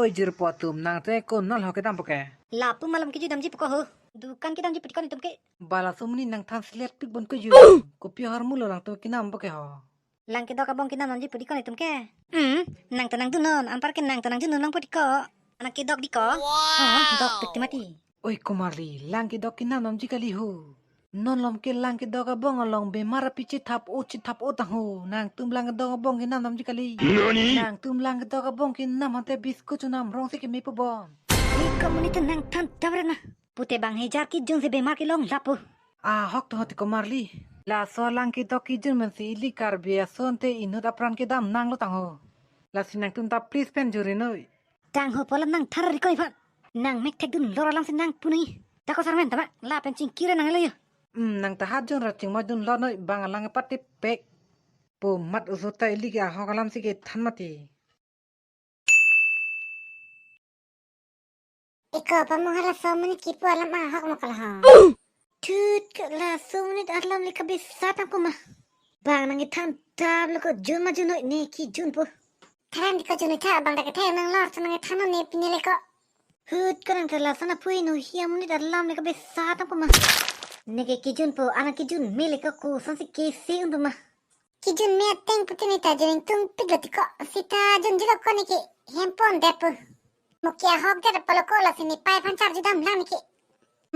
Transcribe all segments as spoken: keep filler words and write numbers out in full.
Oi jirpo atum, nang te konat ahok kedampo ke? Lapu malom kejui damji puko ho. Dukan kedamji putiko netum ke. Ba laso amonit nangthan selet pik bon kejui. Kopi ahormu lo nangtum kenampo ke ho? Lang kedok abong kenam damji putiko netum ke. Hmm, nang ta nangdunnon, anpar ke nang ta nangdunnon lang putiko. Anak kedok diko. Oh, dok pik ti mati. Oi komarli, lang kedok kenam damji kali ho. Non malom ke lang kedok abong along bemar api chethap-o chethap-o tangho. Nangtum lang kedok abong kenam damji kali. Nangtum lang kedok abong kenam ante biskut chonam rong si kemepo bon. Iko amonit ta nangthan tap re na. Pute bang hejar kejun si bemar kelong lapu. Ahok to hoti komarli. Laso lang kedok kejun amen si ili Karbi ason te inut apran kedam nanglo tangho. Lasi nangtum ta please pen juri noi. Tangho pulo nang thar ri koi phan. Nang mek thekdun lor alam si nang punoi. Tako sarmen tama lapen chingkir nang lo yo. Hmm, nang ta hat jun ra chingmoi dun lor noi bang alang patipek. Po mat uso ta ili ke ahok alam si kethan mati. Iko pamung hala so amonit kipu alam ahok mokal ha. Thut ke laso amonit alam le kabisa tangpo ma. Bang nang kethan tap lo ko jun ma jun noi ne kejun po. Tharan ko jun noi tha bang dak kethe nang lor so nang kethan ne pine le ko. Hut ko nang ta laso na pui no hi amonit alam le kabisa tangpo ma. Ne ke kejun po anak kejun me le ko koson si kesi un po ma. Kejun me ateng pute ne ta jun tung pik lo tiko. Sita junji lo ko ne ke hempon det po. Mo ke ahok det apolo ko lasi ne pai phan charju dam lang ne ke.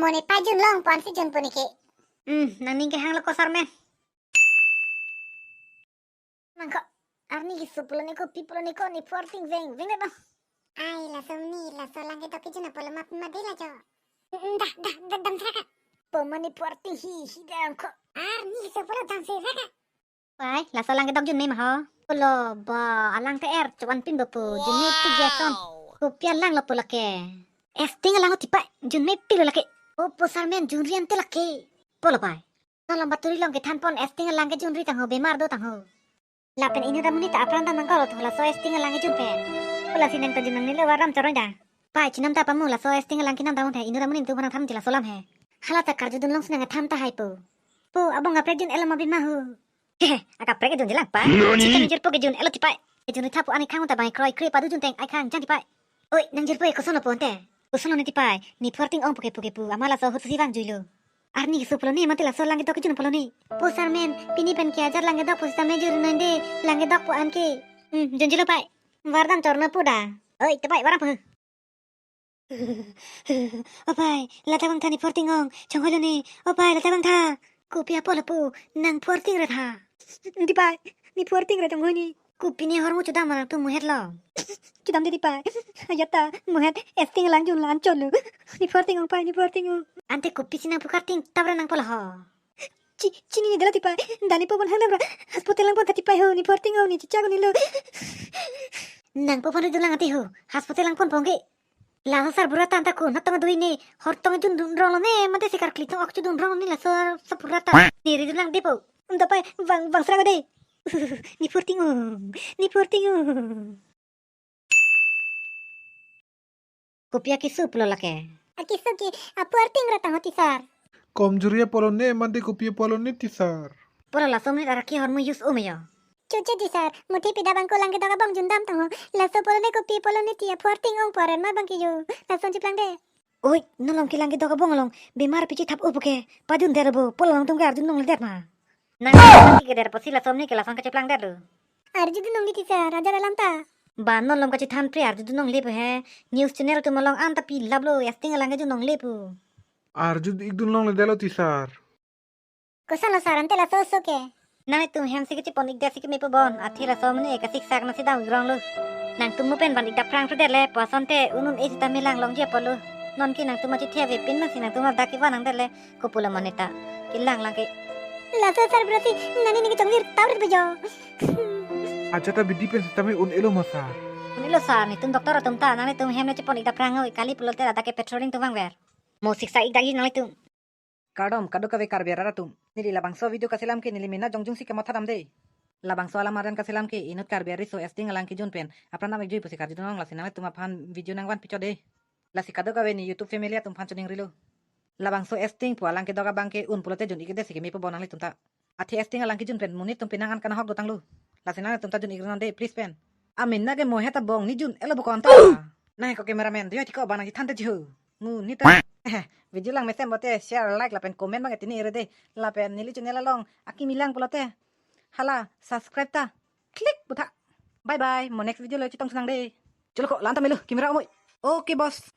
Mo ne pai jun long pon si jun po ne ke. Hmm, nang ning kehang lo ko sarmen. Nang ko arni keso pulo ne kopi pulo ne ko ne porting veng veng det bang. Ai laso amonit laso lang kedok kejun apolo map ma de la jo. Dah dah dah dam sera ka. Po ma ne porting hi hi dam ko. Arni keso pulo dam sera ka. Pai, laso lang kedok jun me ma ho. Pulo ba, alang te er, chuan pin bo pu, jun me pi jason. Kopi alang lo pulo ke. Esting alang tipai, jun me pi lo lake. O po sarmen jun rian te lake. Pulo pai. Non malom baturi along kethan pon esting alang kejun ri tangho bemar do tangho. Lapen inut amonit ta apran dam nang kolo tho laso esting alang kejun pen. Pulo si nang ta jun nangne lo waram choroi da. Pai chinam ta pamu laso esting alang kenam dam un the inut amonit tu nang tham chila solam he. Hala ta karju dun long si nang tham ta hai po. Po abong kaprek jun elo ma bima ho. Hehe, akaprek kejun jelang pa. Nani? Chita ne jirpo kejun elo tipai. Kejun ri thapu ani khang ta bang kroi kre padu jun teng ai khang jang tipai. Oi, nang jirpo koson lo po ante. Koson lo ne tipai. Ne porting ong puke puke pu. Ama laso ahut si vang juilo. Arni keso pulo ne mate laso lang kedok kejun pulo ne. Po sarmen, pini pen ke ajar lang kedok po sita me juri nande, lang kedok po an ke. Hmm, junji lo pai. Vardam chorna po da. Oi, tipai vardam po. O pai, lata bang tha ne porting ong, chonghoi lo ne. O pai, lata bang tha. Kopi apot lapu, nang porting ra tha. Tipai, ne porting ra chonghoi ne. Kopi ne ahormu chodam ma nangtum muhet lo. Chodam de tipai. Ayat ta, muhet, esting lang jun lang cholo. Ne porting ong pai, ne porting ong. Ante kopi si nang pukar ting, tap ra nang pulo ho. Chi, chini ne dela tipai. Dani po bon hang dam ra. Hospital lang pon tha tipai ho, ne porting ong, ne chichak ne lo. Nang po pon ri dun lang ati ho. Hospital lang pon pon ke. Laso sarbura ta anta ko, natong dui ne, hortong jun dun rong lo ne, mate si karkli tong ok chu dun rong ne laso sarbura ta. Ne ri dun lang de po. Anta pai, vang, vang sera ko de. Ne porting ong, ne porting ong. Kopi akeso pulo lake. Akeso ke, aporting ra tangho ti sar. Komjuri apot lo ne, mate kopi apot lo ne ti sar. Pulo laso amonit arak ke ahormu use um yo. Chuche ti sar, muthi pida bang ko lang kedok abong jun dam tangho. Laso pulo ne kopi pulo ne ti aporting ong poren ma bang ke yo. Lason chiplang de. Oi, non malom ke lang kedok abong along bemar pi chethap-o puke. Padun der bo, pulo nangtum ke arjun nong le det ma. Nang ti ke der po si laso amonit ke lason kachiplang det lo. Arju dun nong di ti sar, ajar alam ta. Ba non malom kachethan pre arju dun nong le pu he. News channel atum along anta pi lap lo, esting alang kejun nong le pu. Arju ik dun nong le det lo ti sar. Koson lo sar ante laso oso ke. Nanglitum hem si kachepon ik det si kemepo bon. Athe laso amonit ke siksak nang si dam ik rong lo. Nangtum mo pen van ik daphrang pru det le. Puson te un un-e sita me lang longji apot lo. Non ke nangtum achethe avepin ma si nangtum adak kevan nang det le. Kopulo amonit ta. Kelang lang ke. Laso sarbura si nani ne kechongvir tau rit bejo. Acha ta bidi pen sita me un-e lo ma sar. Un-e lo sar, netum doctor atum ta. Nanglitum hem le chepon ik daphrang oi. Kali pulote ladak ke patrolling atum vangver. Mo siksak ik dakji nanglitum. Kardom, kadokave Karbi arat atum. Neli labangso video kaselam ke neli mena jongjung si kamatha dam de. Labangso alam arjan kaselam ke inut Karbi ariso esting alang kejun pen apran dam ik jui pusi karju dun nong, lasi nanglitum aphan video nangvan pichot de. Lasi kadokave ne YouTube family atum aphan choningrilo. Labangso esting pu alang kedok abang ke un pulote jun ik det si kemepo bon nanglitum ta. Athe acting alang kejun pen monit atum penang an kanahok dotanglo. Lasi nangtum ta jun-iknon dei, please pen. Amin nake mo heta bong ni jun-etlo bo konta. Nang ko cameraman dei, tiko bang nangji thante jiho. Ngunita. Video lang mesen bote share, like lapen comment bang tini ere dei. Lapen neli channel along akimi lang pulote hala subscribe ta click putha. Bye bye. Mo next video lo chitong sinang dei. Cholo ko, la-an ta melo, camera umoi. Okay, boss.